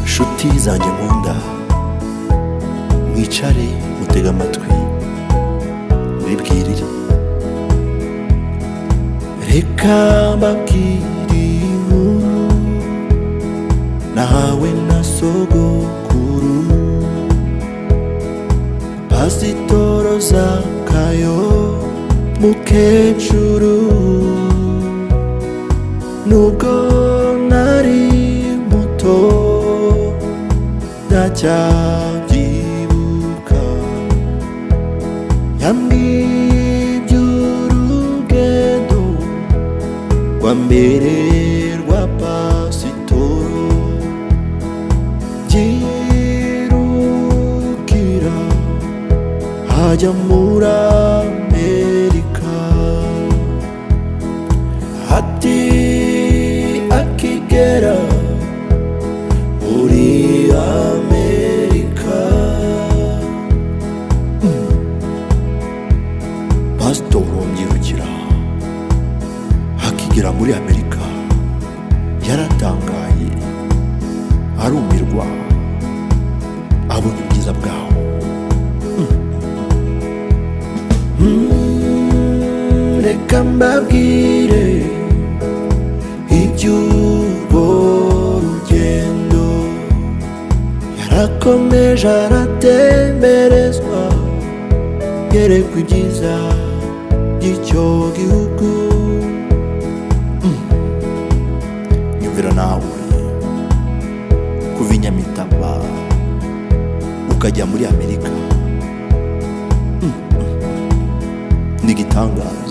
Nshuti zanjye nkunda, mwicare mutege amatwi mbibwirire. Reka mbabwire inkuru nahawe na sogokuru Pasitoro Zakayo mukecuru. Nubwo nari muto ndacyabyibuka, yambwiye iby'urugendo rwa mbere rwa pasitoro byirukira hajya muri Amerika. Ati akigera muri Amerika, pasitoro mbyirukira akigera muri Amerika yaratangaye arumirwa abonye ubwiza bwaho. Reka mbabwire iby'urwo rugendo. Yarakomeje aratemberezwa, yerekwa ibyiza by'icyo gihugu. Nyumvira nawe kuva i Nyamitaba ukajya muri Amerika, ni igitangaza.